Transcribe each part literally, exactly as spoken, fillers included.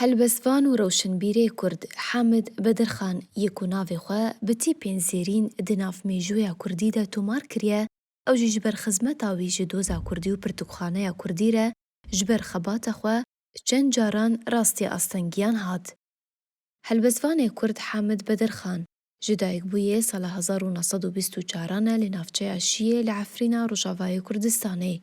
Helbestvan û rewşenbîrê Kurd Hamid Bedirxan yê ku navê xwe bi tîpên zêrîn di nav mêjûya Kurdî de tomar kiriye, ew jî ji ber xizmeta wî ji doza Kurdî û pirtûkxaneya Kurdî re ji ber xebata xwe çend caran rastî astengiyan hat. Helbestvanê Kurd Hamid Bedirxan ji dayikbûyê sala hezar û neh sed û bîst û çaran e li navçeya Şiyê li Efrîna Rojavayê Kurdistanê.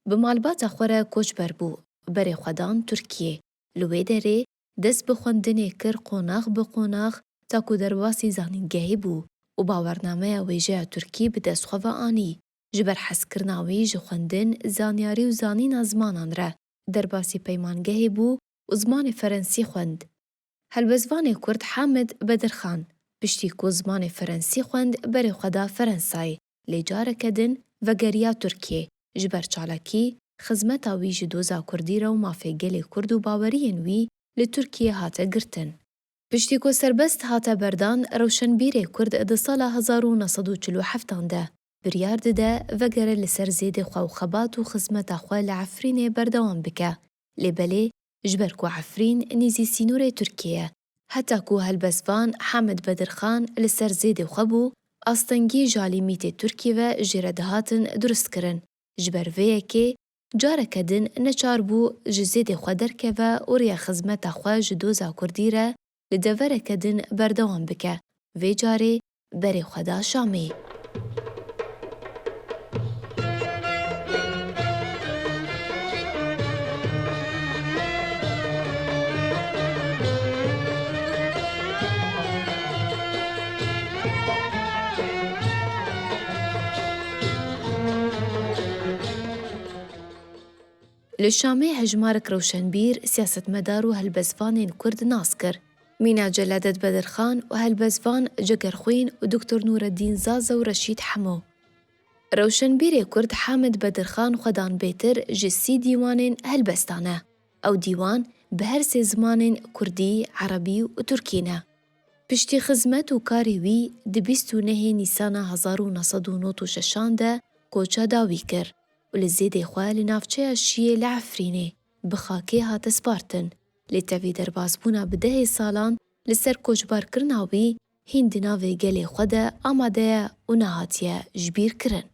Bi malbata xwe re koçber bû, berê xwe dan Tirkiyê. Li wê derê dest bi xwendinê kir qonax bi qonax, ta ku derbasî zanîngehê bû û bawernameya wêjeya Tirkî bi dest xwe ve anî. Ji ber hezkirina wî ji xwendin, zanyarî û zanîna zimanan re, derbasî peymangehê bû û zimanê Ferensî xwend. Helbestvanê Kurd Hamid Bedirxan, piştî ku zimanê Ferensî xwend, berê xwe da Ferensayê, lê careke din vegeriya Tirkiyê, ji ber çalakî, xizmeta wî ji doza Kurdî re û mafê gelê Kurd û baweriyên wî li Tirkiyê hate girtin. Piştî ku serbest hate berdan, rewşenbîrê Kurd di sala hezar û neh sed û çil û heft an de biryar dide vegere li ser zêdê xwe û xebat û xizmeta xwe li Efrînê berdewam bike. Lê belê, ji ber ku Efrîn nêzî sînorê Tirkiyê ye, heta ku helbestvan Hamid Bedirxan li ser zêdê xwe bû, astengî ji alî mîtê Tirkî ve jê re dihatin durustkirin. Ji ber vê yekê careke din neçar bû ji zêdê xwe derkeve û rêya xizmeta xwe ji doza Kurdî re li devereke din berdewam bike, vê carê berê xwe da Şamê. Li Şamê hejmarek rewşenbîr, siyasetmedar û helbestvanên Kurd nas kir. Mîna Celadet Bedirxan û helbestvan Cegerxwîn û Doktor Nûreddîn Zaza û Reşîd Hemo. Rewşenbîrê Kurd Hamid Bedirxan xwedan bêtir ji sî dîwanên helbestan e. Ew dîwan bi her sê zimanên Kurdî, Erebî û Tirkî ne. Piştî xizmet û karê wî di bîst û nehê Nîsana hezar û neh sed û nod û şeşan de koça dawî kir û li zêdê xwe li navçeya Şiyê li Efrînê bi xakê hate spartin. Lê tevî derbasbûna bi dehê salan li ser koçbarkirina wî hîn di navê gelê xwe de amade ye û nehatiye jibîrkirin.